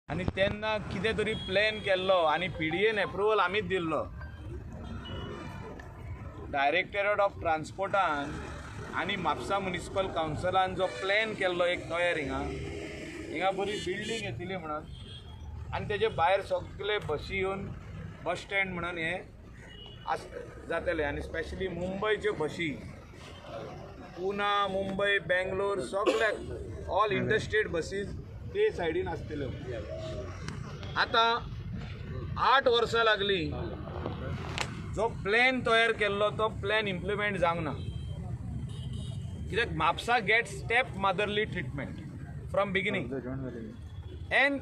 आनी तेन्ना कितें तरी प्लॅन केल्लो आनी पीडीएन एप्रुवल आमीच दिल्लो. डायरेक्टरेट ऑफ ट्रान्सपोर्टान आनी म्हापसा म्युनिसिपल कावन्सिलान जो प्लॅन केल्लो एक तयार हिंगा हिंगा बरी बिल्डींग येतली म्हणून आनी तेजे भायर सगळे बशी येवन बस स्टँड म्हणून हे आस जातले. आनी स्पेशली मुंबयच्यो बशी, पुना, मुंबय, बेंगलोर सगळ्याक ऑल इंटरस्टेट बसीस ते सायडीन आसतल्यो. आतां 8 वर्सां लागली जो प्लॅन तयार केल्लो तो प्लॅन इम्प्लिमेंट जावंक ना. कित्याक Mapusa get step motherly treatment from beginning and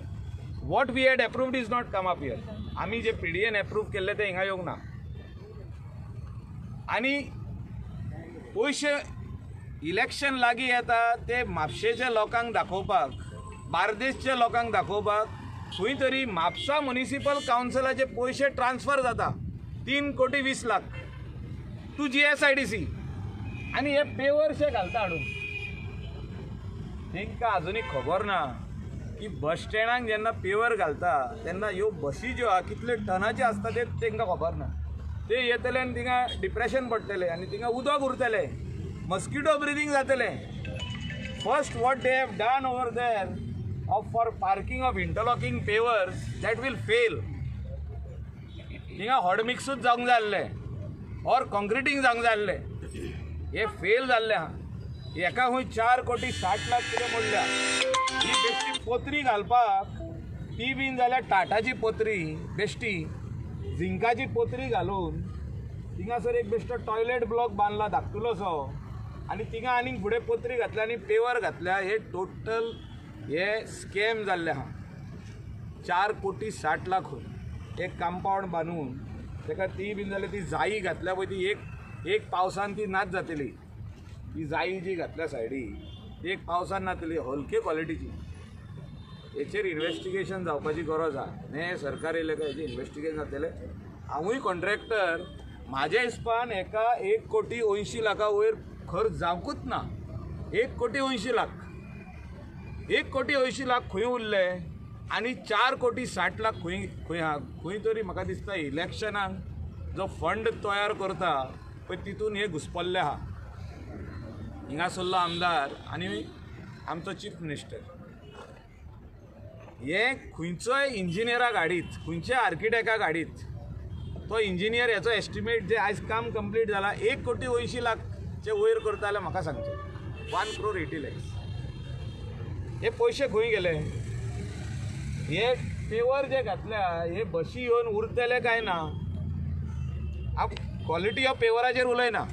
what we had approved is not come up here. आमी जे पीडीएन एप्रूव केल्ले ते हिंगा येवंक ना. आनी पयशे इलेक्शन लागीं येता ते म्हापशेच्या लोकांक दाखोवपाक, बार्देसच्या लोकांक दाखोवपाक खंय तरी म्हापसा म्युनिसिपल कावन्सिलाचे पयशे ट्रान्सफर जाता 3,20,00,000 टू GSIDC आनी हे पेवरशे घालता हाडून. तांकां आजुनूय खबर ना की बस स्टँडाक जेन्ना पेवर घालता तेन्ना ह्यो बशी ज्यो आहा कितले टनाच्यो आसता ते तांकां खबर ना. ते येतले आनी थिंगा डिप्रेशन पडटलें आनी थिंगा उदक उरतलें, मस्किटो ब्रिदींग जातलें. First what they have done over there of for parking of interlocking pavers that will fail. थिंगा हॉट मिक्सूच जावंक जाय आसलें ऑर कॉन्क्रिटींग जावंक जाय आसलें, हे फेल जाल्लें आहा. हेका खंय 4,60,00,000 कितें मोडल्या. ही बेश्टी पोत्री घालपाक ती बीन जाल्यार टाटाची पोत्री, बेश्टी झिंकाची पोत्री घालून थिंगासर एक बेश्टो टॉयलेट ब्लॉक बांदला धाकटुलोसो आनी थिंगा आनीक फुडें पोत्री घातल्या आनी पेवर घातल्या. हे टोटल हे स्कॅम जाल्ले आहा. 4,60,00,000 खंय एक कंपावंड बांदून ताका ती बीन जाल्यार ती जायी घातल्या पळय ती एक पावसान ती नाच जातली. ती जायी जी घातल्या सायडी ती एक पावसान नातली, हलके क्वॉलिटीची. हेचेर इन्वेस्टिगेशन जावपाची गरज आहा. हें सरकार येयलें काय हेचेर इन्वेस्टिगेशन जातलें. हांवूय कॉन्ट्रॅक्टर, म्हाज्या हिसपान हेका 1,80,00,000 वयर खर्च जावंकूच ना. 1,80,00,000, 1,80,00,000 खंय उरले आनी 4,60,00,000 खंय खंय आहा. खंय तरी म्हाका दिसता इलेक्शनाक जो फंड तयार करता पळय तितून हे घुसपल्ले आहा. हिंगासरलो आमदार आनी आमचो चीफ मिनिस्टर हे खंयचोय इंजिनियराक हाडीत, खंयच्याय आर्किटेक्टाक हाडीत, तो इंजिनियर हेचो एस्टिमेट जे आयज काम कंप्लीट जाला 1,80,00,000 वयर करता जाल्यार म्हाका सांगचें 1,80,00,000. हे पयशे खंय गेले? हे पेवर जे घातल्या हे बशी येवन उरतले काय ना? हांव क्वॉलिटी ऑफ पेवराचेर उलयना,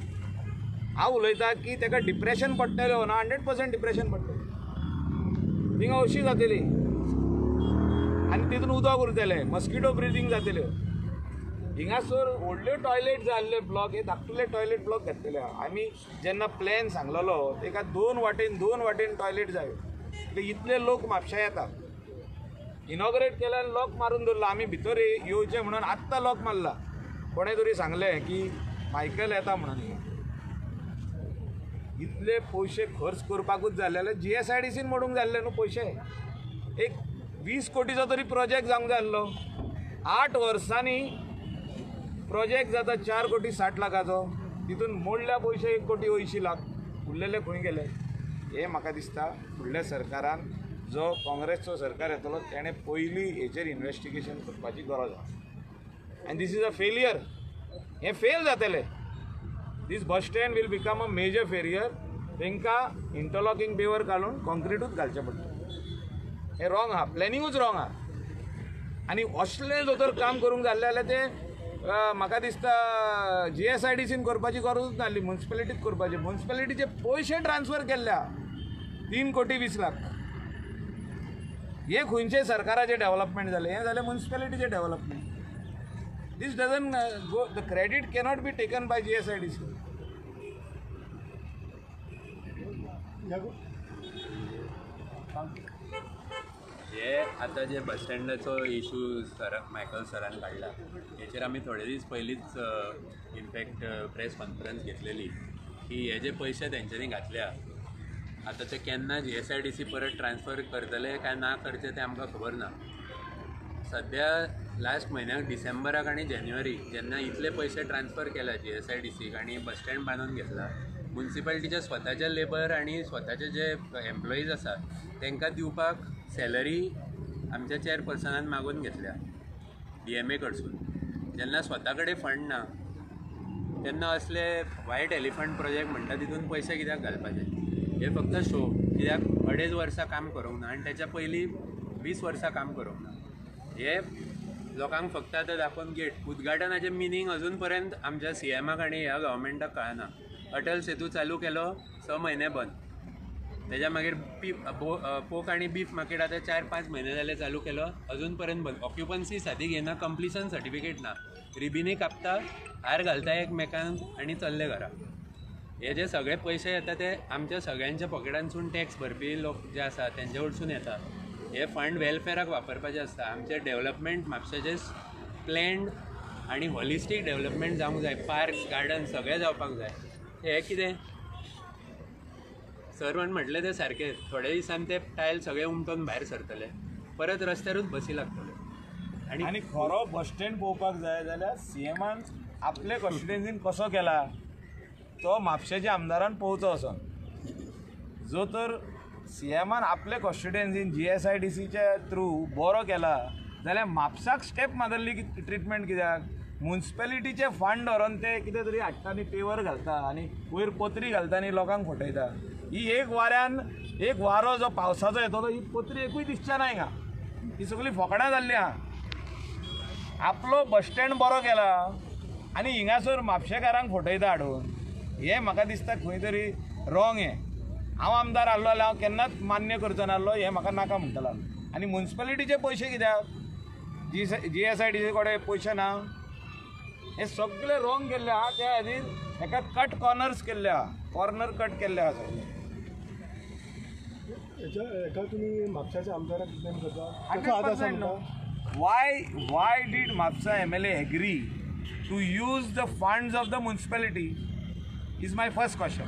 हांव उलयता की ताका डिप्रेशन पडटलें ना, 100% डिप्रेशन पडटलें. थिंगा अशी जातली आनी तितून उदक उरतलें, मस्किटो ब्रिदींग जातल्यो. हिंगासर व्हडल्यो टॉयलेट जाल्ले ब्लॉक, हे धाकटुले टॉयलेट ब्लॉक घातलेले आहा. आमी जेन्ना प्लॅन सांगलेलो ताका दोन वाटेन टॉयलेट जाय. इतले लोक म्हापशा येता, इनॉग्रेट केल्यान लॉक मारून दवरला. आमी भितर येवचे म्हणून आत्तां लॉक मारला. कोणें तरी सांगलें की मायकल येता म्हणून. इतले पयशे खर्च करपाकूच जाय जाल्यार GSIDCन मोडूंक जाय आसले न्हू पयशे. एक 20 कोटीचो तरी प्रोजेक्ट जावंक जाय आसलो. 8 वर्सांनी प्रोजेक्ट जाता 4,60,00,000चो, तितून मोडल्या पयशे 1,80,00,000, उरलेले खंय गेले? हें म्हाका दिसता फुडल्या सरकारान जो काँग्रेसचो सरकार येतलो तेणें पयलीं हेचेर इन्वेस्टिगेशन करपाची गरज आसा. आनी this is a failure, हें फेल जातलें. This bus stand will become a major failure. तांकां इंटरलॉकिंग पेवर घालून कॉन्क्रिटूच घालचें पडटलें. हें रॉंग आहा, प्लॅनिंगूच रॉंग आहा. आनी असलें जर तर काम करूंक जाल्लें जाल्यार तें म्हाका दिसता GSIDCन करपाची गरजूच नासली, म्युनिसिपेलिटीत करपाची. म्युनिसिपेलिटीचे पयशे ट्रान्सफर केल्ले आहा 3,20,00,000. हे खंयचे सरकाराचें डेवलपमेंट जालें? हें जालें म्युनिसिपेलिटीचें development. This doesn't go, the credit cannot be taken by GSIDC. हे आतां जे बस स्टँडाचो इशू सर मायकल सरान काडला हेचेर आमी थोडे दीस पयलींच इनफॅक्ट प्रेस कॉन्फरन्स घेतलेली की हे जे पयशे तेंच्यांनी घातल्या आतां ते केन्ना GSIDC परत ट्रान्सफर करतले काय ना करचे तें आमकां खबर ना. सद्या लास्ट म्हयन्याक डिसेंबराक आनी जानेवारीक जेन्ना इतले पयशे ट्रान्सफर केला GSIDC आनी बस स्टँड बांदून घेतला, मुन्सिपालिटीच्या स्वताच्या लेबर आनी स्वताचे जे एम्प्लॉईज आसात तांकां दिवपाक सॅलरी आमच्या चेअरपर्सनान मागून घेतल्या DMA कडसून. जेन्ना स्वता कडेन फंड ना तेन्ना असले वायट एलिफंट प्रोजेक्ट म्हणटा तितून पयशे कित्याक घालपाचे? हे फक्त शो. कित्याक 2.5 वर्सां काम करूंक ना आनी त्याच्या पयलीं 20 वर्सां काम करूंक ना. हे लोकांक फक्त आतां दाखोवन गेट उद्घाटनाचें मिनींग अजून पर्यंत आमच्या CMाक आनी ह्या गव्हर्मेंटाक कळना. अटल सेतू चालू केलो, 6 म्हयने बंद. तेज्या मागीर पोक आनी बीफ मार्केट आतां 4-5 म्हयने जाले चालू केलो, अजून पर्यंत बंद. ऑक्युपन्सी सादी घेयना, कंप्लिशन सर्टिफिकेट ना, रिबिनी कापता, हार घालता एकमेकांक आनी चल्ले घरा. हे जे सगळे पयशे येता ते आमच्या सगळ्यांच्या पॉकेटांतसून टॅक्स भरपी लोक जे आसा तेंचे कडसून येता. हे फंड वेलफेराक वापरपाचे आसता. आमचें डेवलपमेंट म्हापशेचें प्लॅन्ड आनी हॉलिस्टीक डेवलपमेंट जावंक जाय. पार्क्स, गार्डन सगळें जावपाक जाय. हें कितें सर म्हटलें तें सारकें, थोड्या दिसान ते टायल सगळे उमटोन भायर सरतले, परत रस्त्यारूच बसी लागतले. आनी खरो बस स्टँड पळोवपाक जाय जाल्यार CMान आपले कॉन्स्टिट्युएन्सीन कसो केला तो म्हापशेच्या आमदारान पळोवचो वचोन. जो तर CMान आपले कॉन्स्टिट्युएन्सीन GSIDCच्या थ्रू बरो केला जाल्यार म्हापसाक स्टेप मारली ट्रिटमेंट कित्याक? मुन्सिपेलिटीचे फंड व्हरोन ते कितें तरी हाडटा आनी पेवर घालता आनी वयर पत्री घालता आनी लोकांक फटयता. ही एक वाऱ्यान एक वारो जो पावसाचो येतलो ही पत्री एकूय दिसच्या ना हिंगा. ही सगळी फोकणां जाल्ली आहा. आपलो बस स्टँड बरो केला आनी हिंगासर म्हापशेकारांक फटयता हाडून, हें म्हाका दिसता खंय तरी रॉंग. हें हांव आमदार आहलो जाल्यार हांव केन्नाच मान्य करचो नासलो, हें म्हाका नाका म्हणटलो. आनी मुन्सिपेलिटीचे पयशे कित्याक? GSIDC कडेन पयशे ना. हे सगळे रॉंग केल्ले आहा. त्या खातीर हेका कट कॉर्नर्स केल्ले आहा, कॉर्नर कट केल्ले आहा सगळे. हेका तुमी म्हापशाच्या आमदाराक ब्लेम करता? 100%. Why did Mapusa MLA agree to use the funds of the municipality is my first question.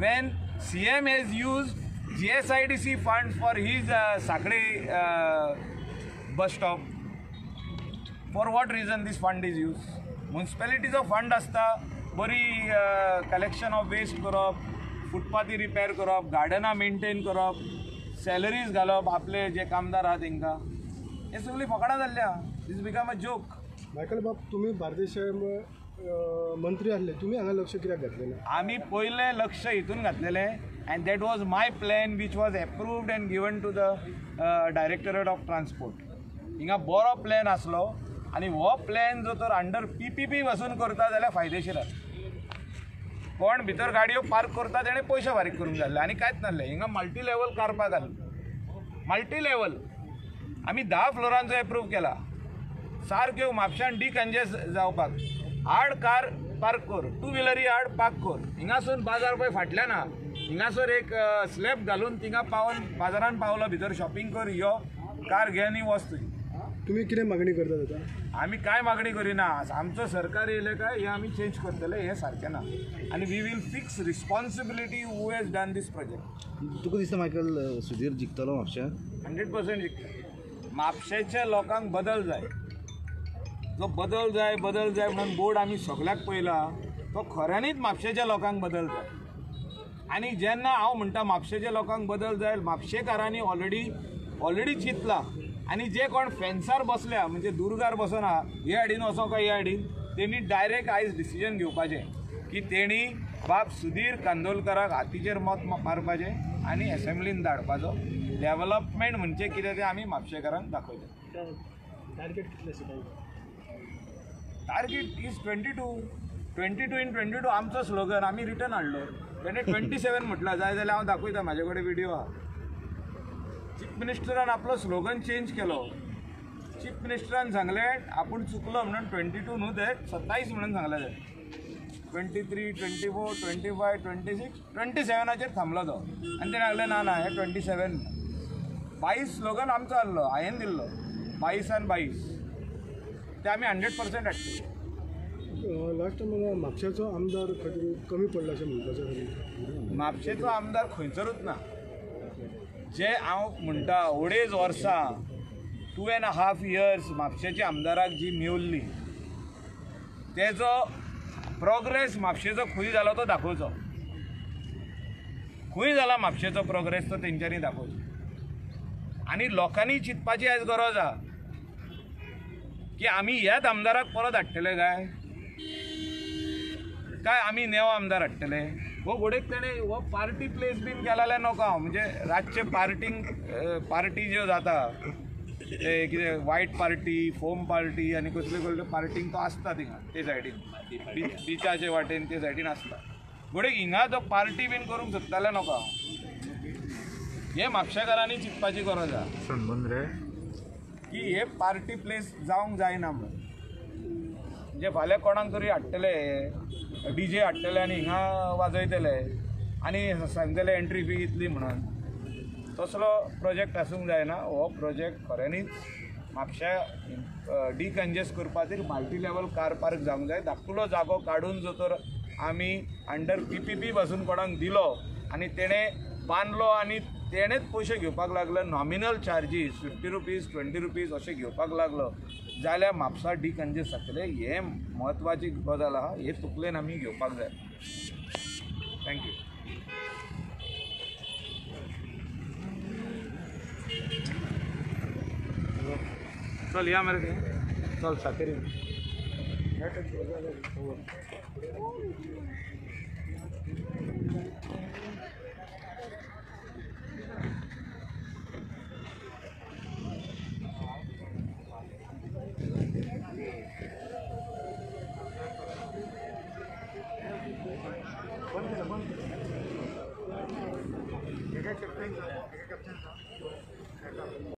When CM has used GSIDC funds for his Sakre bus stop, for what reason this fund is used? Municipalityचो fund आसता बरी collection of waste करप, फुटपाथी repair करप, गार्डनां maintain करप, salaries घालप आपले जे कामदार आहा तेंकां. हे सगळीं फकडां जाल्ली आहा. This become a joke. Michael बाब, तुमी बार्देश मंत्री आसले, तुमी हांगा लक्ष कित्याक घातलें ना? आमी पयलें लक्ष हितून घातलेलें and that was my plan which was approved and given to the directorate of transport. हिंगा बरो प्लॅन आसलो आनी हो प्लॅन जो तर अंडर PPP बसून करता जाल्यार फायदेशीर आसा. कोण भितर गाडयो पार्क करता तेणें पयशे फारीक करूंक जाल्ले आनी कांयच नासलें. हिंगा मल्टी लेवल कार पार्क आसलो, मल्टी लेवल आमी 10 फ्लोरांचो एप्रूव केला. सारक्यो म्हापशान डिकंजेस्ट जावपाक हाड कार पार्क कर, टू व्हिलरी हाड पार्क कर. हिंगासून बाजार पळय फाटल्यान आहा, हिंगासर एक स्लॅब घालून थिंगा पावन बाजारान पावलो, भितर शॉपिंग कर, यो कार घे आनी वच तुजी. तुमी कितें मागणी करतात आतां? आमी कांय मागणी करिना. आमचो सरकार येयलें काय हें आमी चेंज करतले, हें सारकें ना. आनी we will fix responsibility who has done this project. तुका दिसता मायकल सुधीर जिखतलो म्हापश्यां? 100% जिखतलो. म्हापशेच्या लोकांक बदल जाय. जो बदल जाय बदल जाय म्हणून बोर्ड आमी सगळ्याक पळयला, तो खऱ्यांनीच म्हापशेच्या लोकांक बदल जाय. आनी जेन्ना हांव म्हणटा म्हापशेच्या लोकांक बदल जाय, म्हापशेकारांनी ऑलरेडी चिंतलां. आनी जे कोण फेन्सार बसल्या म्हणजे दुर्गार बसना, हे हाडीन वचो काय हे हाडीन, तेणी डायरेक्ट आयज डिसिजन घेवपाचें की तेणी बाब सुधीर कांदोलकराक हातीचेर मत मारपाचें आनी एसेंब्लीन धाडपाचो. डेवलपमेंट म्हणजे कितें तें आमी म्हापशेकारांक दाखयतले. टार्गेट कितलें आसा? टार्गेट is 22 22 in 22 आमचो स्लोगन आमी रिटर्न हाडलो. तेणें 27 म्हटलां, जाय जाल्यार हांव दाखयता, म्हाजे कडेन विडियो आहा. चीफ मिनिस्टरान आपलो स्लोगन चेंज केलो. चीफ मिनिस्टरान सांगलें आपूण चुकलो म्हणून 22 न्हू ते 27 म्हणून सांगलें तेणें. 23, 24, 25, 26, 27 थांबलो तो. आनी तेणें सांगलें ना ना हे 27. 22 स्लोगन आमचो आहलो, हांवें दिल्लो 22 आनी 22, ते आमी 100% हाडटले. लास्ट टायम म्हापशेचो आमदार खंय कमी पडला अशें म्हणपाचें? म्हापशेचो आमदार खंयसरूच ना. जे हांव म्हणटा अडेज वर्सां 2.5 इयर्स म्हापशेच्या आमदाराक जी मेवल्ली तेजो प्रोग्रेस म्हापशेचो खंय जालो तो दाखोवचो. खंय जाला म्हापशेचो प्रोग्रेस तो तेंच्यांनी दाखोवचो. आनी लोकांनी चिंतपाची आयज गरज आहा की आमी ह्याच आमदाराक परत हाडटले काय काय आमी नेवो आमदार हाडटले. हो घोडेक तेणें हो पार्टी प्लेस बीन केला जाल्यार नको हांव, म्हणजे रातचे पार्टींग पार्टी ज्यो जाता ते कितें वायट पार्टी, फोम पार्टी आनी कसल्यो कसल्यो पार्टींग तो आसता थिंगा ते सायडीन, बिचाचे वाटेन ते सायडीन आसता. घोडेक हिंगा तो पार्टी बीन करूंक सोदता जाल्यार नको हांव. हें म्हापशेकारांनी चिंतपाची गरज आहा की हे पार्टी प्लेस जावंक जायना म्हणून. म्हणजे फाल्यां कोणाक तरी हाडटले, डी जे हाडटले आनी हिंगा वाजयतले आनी सांगतले एंट्री फी इतली म्हणून. तसलो प्रोजेक्ट आसूंक जायना. हो प्रोजेक्ट खऱ्यांनीच म्हापश्या डिकंजेस्ट करपा खातीर मल्टी लेवल कार पार्क जावंक जाय. धाकटुलो जागो काडून जो तर आमी अंडर PPP पासून कोणाक दिलो आनी तेणें बांदलो आनी तेणेंच पयशे घेवपाक लागलो, नॉमिनल चार्जीस 50 रुपीज 20 रुपीज अशें घेवपाक लागलो जाल्यार म्हापसा डिकंजेस्ट जातलें. हें म्हत्वाची गजाल आहा, हे तकलेन आमी घेवपाक जाय. Thank you. चल या मरे, चल सातेरी.